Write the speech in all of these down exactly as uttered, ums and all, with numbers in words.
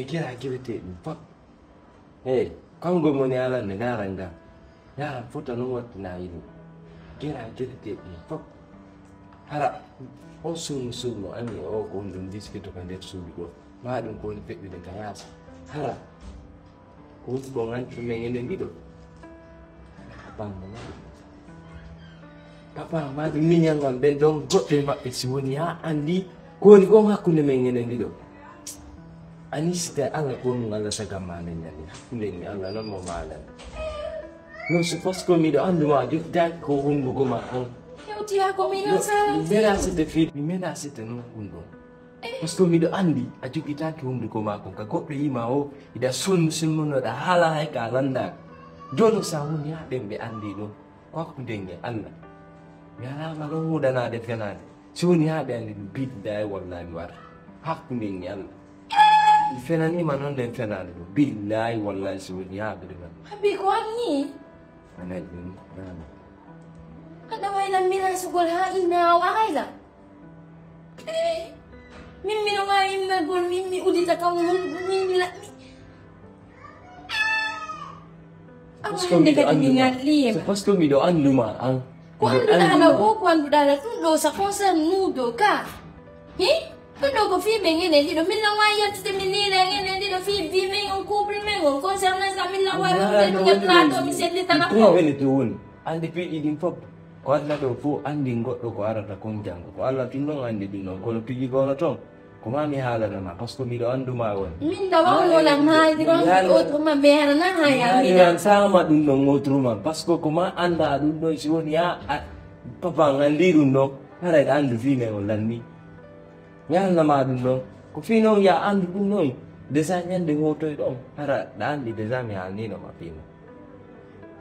Kira kira te ɗum fof. Hey, kanko woni alande ngaran ngan. Yaran fota noon wattinaa yiɗi. Kira kira te ɗum fof. Hara, on suuno suuno, anni o ko on ɗum diskito ka nder suudu ɗo. Maa ɗum ko woni feɗɗude ka yaasa. Hara, ko woni ko ngantu men enen ɗiɗo. Bambo na. Papa, maa ɗum miñal ngal ɓen ɗon goɗɗo e maɓɓe si woni haa anndi ko woni kon hakkunde men enen ɗiɗo. Ani si tawi Allah ko ɗum Allah sagamma nden ñande. Hakkunde ni Allah non mo maalan. Non so parce que miɗo anndu ma jokkitaaki ko hunduko ma on. Hewti haa ko minon sala. Mi mena site fi, mi mena site non hunduko. Parce que miɗo anndi a jogitaaki hunduko ma kon ka goɗɗo yima o, ida sunnu sunnunoɗa haala hay ka lanndaaka. Jooni sa woni haa ɓen ɓe anndi ɗum. Ko hakkunde nge Allah. Mi alaama ɗon huɗanaade fenaande. Si woni haa ɓe anndi ɗum, billahi wallahi mi wara. Hakkunde nge Allah. Mi fenaniima noon nden fenaande ɗum. Billahi wallahi si woni haa ɓe ɗum anndi. Abi ko anni? Anay ɗum. Aɗa wayla minasugol haa inna o arayla. Eh, min mino waawi immagol min mi udita kam min mi laɓɓi. Parce que miɗo annduma. C'est parce que miɗo annduma an. Ko annduɗaa la ko ko annduɗaa la ɗum ɗo ça concerne nous deux ka. Hi? Ɗum ɗo ko fii men enen ɗiɗo min lan waawi yaltude min niila en enen ɗiɗo fii bi men on couple men on concernant ça min lan waawi ɗum ɗo plateau mi sellitana ko. Woni to woni. Anndi piiji ɗin fof. Ko aduna ɗo fof anndi goɗɗo ko arata kon janngo. Ko Allah tun non anndi ɗum ɗon. Kono piiji ko ono toon. Ko maa mi haalana ma, parce que miɗo annduma won. Min da wawno lan haali ɗon autrement, mais hara na ha ya mi da. An sama ɗum ɗon autrement, parce que ko maa annda ɗum ɗon si woni ya papa ngalli ɗum ɗon. Hara ɗa anndi fii men on lanni. Mi haalana ma ɗum ɗon. Ko fii non ya anndu ɗum ɗon. Déjà ñande hotoy ɗon. Hara ɗa anndi déjà mi haalnino ma fii non.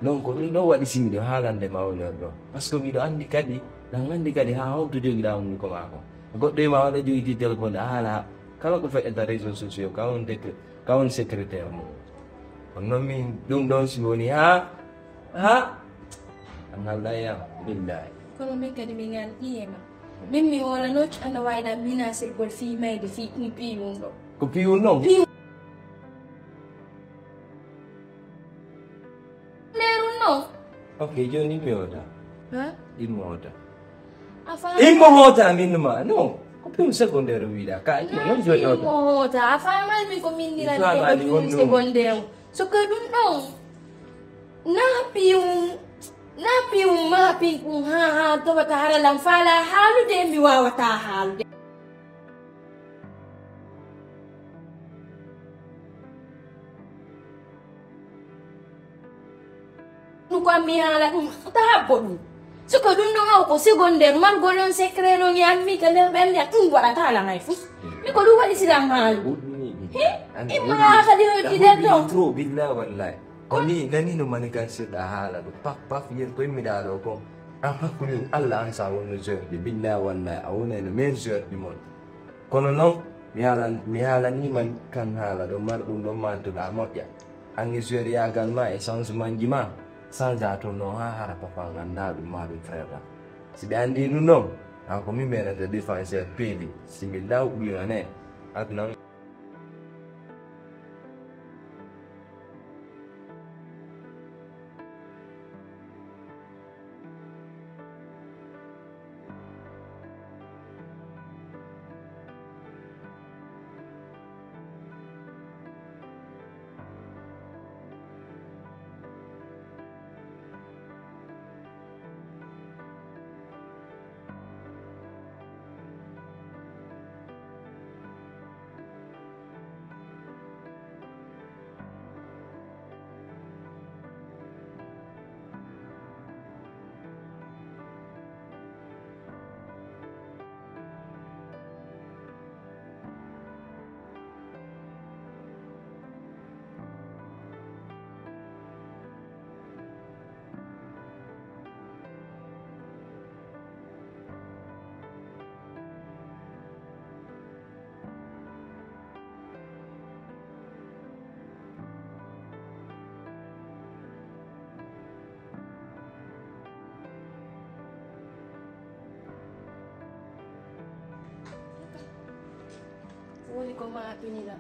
Non ko ɗum ɗon waɗi si miɗo haalande ma woni on ɗon. Parce que miɗo anndi kadi, ɗan anndi kadi haa honto jogiɗaa woni ko maako. Goɗɗo e ma waɗa jogitii téléphone a haala kala ko feƴƴata réseaux sociaux ka on dek ka on secrétaire mum. On non min ɗum ɗon si woni haa haa a ngalɗa e am billahi. Kono min kadi mi ngalɗi e ma. Min mi hoolanooki ana wayla minasirgol fii mayde fii ɗum piyun ɗo. Ko piyun non? Leeru no? Ok, jooni mi hoota. Ha? Immo hoota. Immo hoota min ma. No. Ko piw secondaire wiɗa. Ka immo non jooni hoota. Immo hoota. A faamaali mi ko min nira ko piw secondaire. So ko ɗum ɗon. Na piw na piw ma piw ha ha to wata haralan faala haalude mi waawata haalude. Ɗum ko an mi haala ɗum ta habbo ɗum. Siko ɗum ɗon haw ko secondaire margol on secret non yammi ka nder ɓen ya ɗum waɗata lan hay fus. Mi ko ɗum waɗi silan haalu. He? Imma kadi o jiɗen ɗon. Trop billahi wallahi. Ko ni nani no mani kan seɗɗa haala ɗo paf paf yen ko immiɗa ɗo ko. An hakkunde Allah an sa wonno jeudi billahi wallahi a wonayno men jeudi mon. Kono non mi haala mi haalaniima kan haala ɗo mar ɗum ɗon mantuɗa moƴƴa. An e jeudi yagal ma e changement ji ma changea toon non haa hara papa ngannda ɗum ma ɗum frère ɗam. Si ɓe anndi ɗum non an ko min mbenata défenseur peeli si min law ɓuyone aduna. Woni ko ma pinira.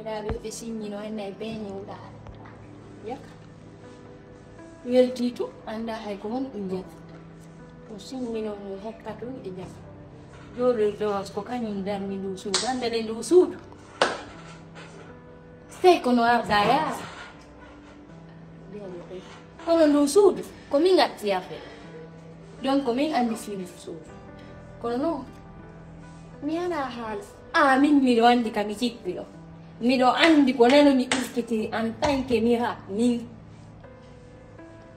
Ɓe siññino annda e beeñe wuɗaare. Yaka. Weltii to, annda hay ko honɗum jaka. Ko siññino no hokka tun e jaka. Jooɗoy dowas ko kañum darni ndu suudu. Annda le ndu suudu. Sey kono arda yaasa. Kono ndu suudu, ko min ngatti affaire. Donc ko min anndi fii ndu suudu. Kono non, mi alaa haala. Ah, min miɗo anndi ka mi jippi ɗo. Miɗo anndi ko nano mi ɗiskitiri en tant que mira, min.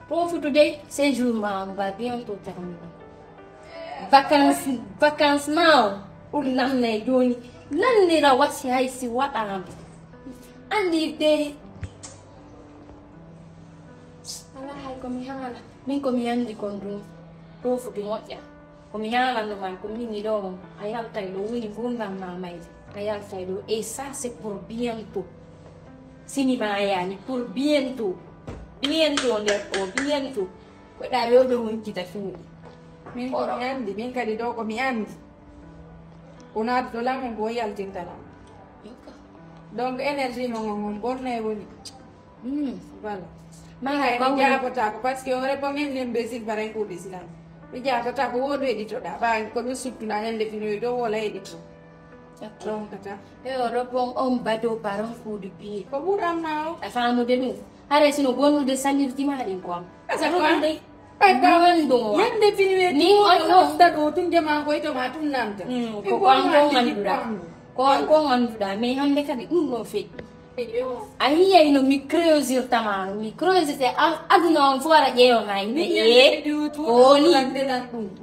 Pour vous today, séjour ma on va bientôt terminer. Vacances, vacances ma on, ɗum namnay jooni. Nannira wasi hay si waɗaama. Anndi de, alaa hay ko mi haala. Min ko mi anndi kon ɗum, pour vous ɗi moƴƴa. Ko mi haalano ma, ko min ɗo, a yaltay ɗo woni ngurdam ma mayde. A yaltay ɗo. Et ça, c'est pour bientôt. Si mi maayaani, pour bientôt. Bientôt nder ɗo, bientôt. Ko ɗa ɗo ɗo woncita fini. Min ko mi anndi, min kadi ɗo ko mi anndi. Ko naatuɗo lam on ko yaltinta lam. Donc, énergie mo ngon ngon, ɓorna e woni. Hmm. Voilà. Mara Hay ko mi jaabotaako, parce que on répond en imbécile, pareil pour des silence. Mi jaabotaako, wo ɗo heɗitoɗa. Ɓa ko mi suttuɗa ñande finoy dow wala heɗito. Ok. Ronkata. E o répond on bateau par un coup de pied. Ko ɓuran ma o. A faamude ɗum. Hare sino bonnude salirti ma ɗin ko am. Asa ko am. Ay, ba- Bonnude mo. Ñande finoy Ni dow on wala ɗo. Wasta ɗo tun jama ko ito ma tun nanta. Hmm, ko ko an ko ngannduɗa. Ko an ko ngannduɗa. Mais hannde kadi ɗum ɗo feƴƴi. A yiyay no mi creusirta ma no, mi creusirte a- aduna on fof ara ƴeewa ma yimɓe. Ee, o ni.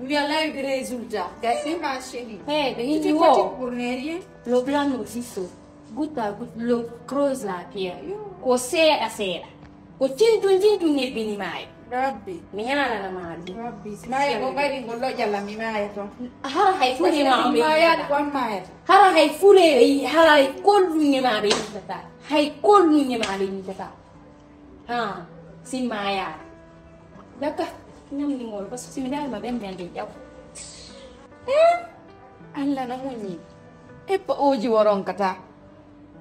Wiya live résultat. Gasi ma chérie. Hey, ɓe yimɓe wo. Pour ne rien. Le plan no fisso. Goutte à goutte, le creuse la pierre. Ko seeɗa seeɗa. Ko tintu tintu nebbini maayo. Rabbi. Mi haalana ma ɗum. Rabbi. Maayo ko ngari ngol lojala mi maaya ton. Hara hay fule ma mi maaya ko maaya. Hara hay fule, hara hay kollu ne ma ɓe yintata. Hay kollu ne ma ɓe yintata. Ha, si maaya. Daka, namni ngol, parce que si mi daari ma ɓen ɓen de jaw. Eh? Allah na muñi. Eppa oji woronkata.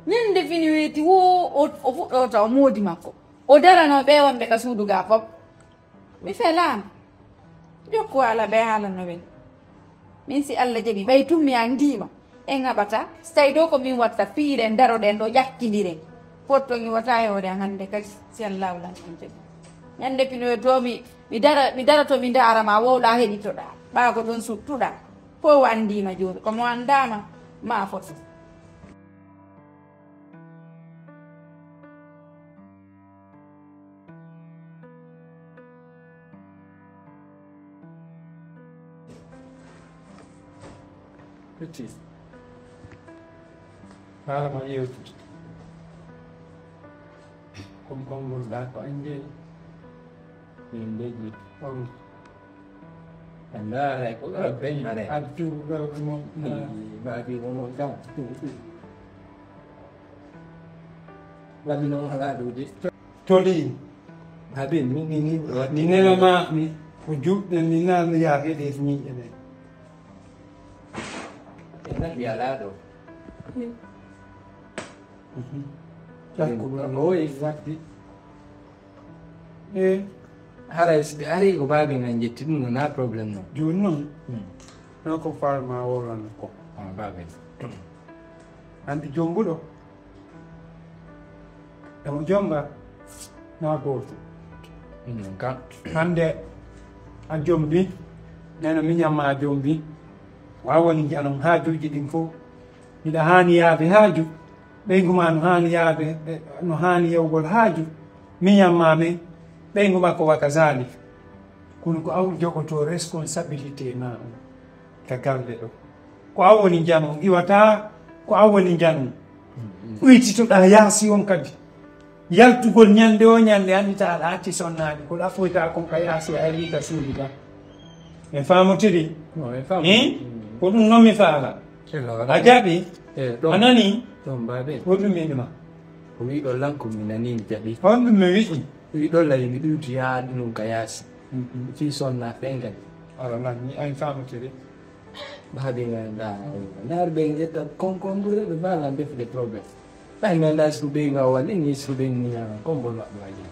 Ñande fini weeti wo o, o fuɗɗota o moodi makko. O darano ɓe wonɓe ka suudu ga fof. Mi felaama. Jokku ala ɓe haalano ɓen. Min si Allah jaɓi, ɓay tun mi anndiima. En haɓata. Si tawi ɗo ko min watta fiiren, daroɗen ɗo ƴakkindiren. Potto mi wata e hoore an hannde kadi si Allah wala en jaɓi. Ñande finoye to mi, mi dara, mi dara to mi ndaara ma wowla heɗitoɗa. Ɓaago ɗon suttuɗa. Fof anndiima jooni. Ko mo anndaama ma foto. Petit, haala ma yewtude. Comme comme ngol ɗa ko anjeli. Min mbeƴi on. Ndaara ko ɗo beñare. Addu ɗo mo. Mbaadi mo mo gam. Waɗi noon halaaɗuuji. Toli. Habin, min, min, min, Ni nena ma, mi, ko juɓɓe, mi naan yaake ɗe ñiiƴe ɗe. E naɓi alaa ɗo. Mhm. Ɗakko ɗo, o e waddi. E. Haray si ɓe ari ko baabi ngan jetti ɗum, no na problème non. Jooni noon, Hmm. non ko faal ma wolana ko. Ah, baabi. Anndi jombuɗo, emo jomba, na gooto. Minen kan. Hannde a jombi, neno miñam ma a jombi, wa woni njanon haajuuji ɗin fof. Miɗa haani yaade haaju, ɓeyngu ma no haani yaade, e, no haani yewgol haaju, miñam ma min, ɓeyngu makko wa kazalik. Kono ko aw jogoto responsabilité ma on ka galle ɗo. Ko aw woni njanon, iwata ko aw woni njanon. Uytitoɗa yaasi on kadi. Yaltugol ñande o ñande anndita aɗa acci sonnaade, ko ɗafoyta kon ka yaasi a yalii ka suudu ba. En faamotiri? No, en faamotiri. Hin? Ko ɗum noon mi faala. E no A jaɓi? E ɗon. A nani? Ɗon baabe. Ko ɗum mi ma? O wiɗo lan ko mi nani mi jaɓi. Honɗum mi wiɗi? Wiɗo lay mi ɗuuti yaa ɗum ka yaasi. Mhm. Fii sonna ɓen kadi. Ala lan, mi ay faamotiri. Baabe ngal ɗa. Naar ɓe ƴetta konkondureɓe ba lan defude problème. Ɓay nganndaa si ko ɓeyngu walla ni si ko ɓeyngu muñaano, ko mbon waɗ waaji.